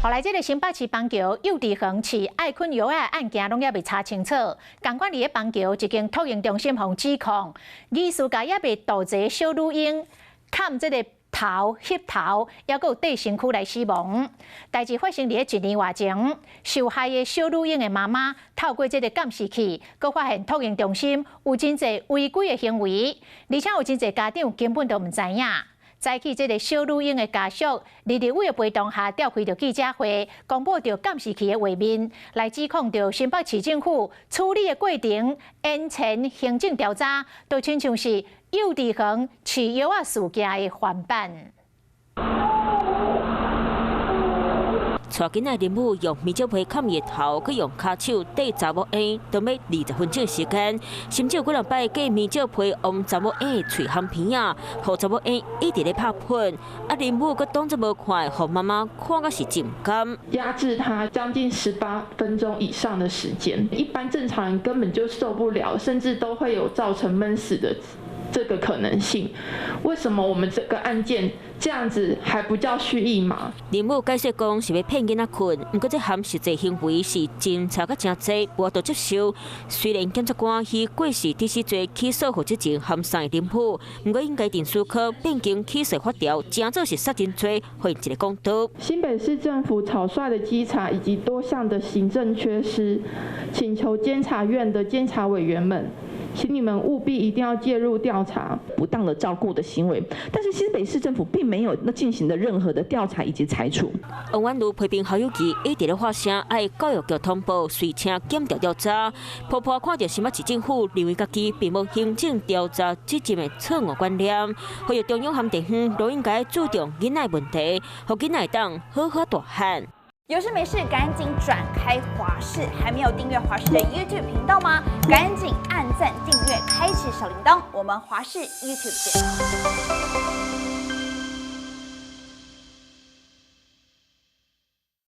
後來，這个新北市板橋幼稚園飼愛睏藥仔案件攏猶未查清楚，仝款佇咧板橋一間托嬰中心予指控，疑似共猶未到歲小女嬰砍這个頭、翕頭，猶閣有綴身軀來死亡。代誌發生佇咧一年外前，受害的小女嬰的媽媽透過這个監視器，閣發現托嬰中心有真濟違規的行為，而且有真濟家長根本都毋知影。早起，這个小女嬰的家屬，佇立委的陪同下召開著記者會，公布著監視器的畫面，來指控著新北市政府處理的過程延前行政調查，都親像是幼稚園飼藥仔事件的翻版。帶囡仔林母用面蕉皮砍伊頭，閣用跤手綴查某嬰，都欲20分鐘時間，甚至有幾兩擺過面蕉皮往查某嬰的喙含鼻仔，予查某嬰一直咧拍噴。啊，林母閣當作無看，予媽媽看甲是真毋甘。壓制他將近18分鐘以上的時間，一般正常人根本就受不了，甚至都會有造成悶死的這個可能性。為什麼我們這個案件這樣子還不叫蓄意嗎？林母解釋講是欲騙囡仔睏，毋過這項實際行為是真差甲誠濟，無法度接受。雖然檢察官以過失致死罪起訴負責任含三个林母，毋過應該定書科變更起訴法條，成做是殺人罪，予𪜶一个公道。新北市政府草率的稽查以及多項的行政缺失，請求監察院的監察委員們，請你們務必一定要介入調查不當的照顧的行為，但是新北市政府並沒有那進行的任何的調查以及裁處。王婉如批評侯友宜一直咧發聲，愛教育局通報，隨請檢調調查。婆婆看著新北市政府認為家己並無行政調查責任的錯誤觀念，呼籲中央和地方都應該注重囡仔問題，予囡仔會當好好大漢。有事沒事趕緊轉開華視，還沒有訂閱華視的 YouTube 頻道嗎？趕緊按讚、訂閱、開啟小鈴鐺，我們華視 YouTube 見。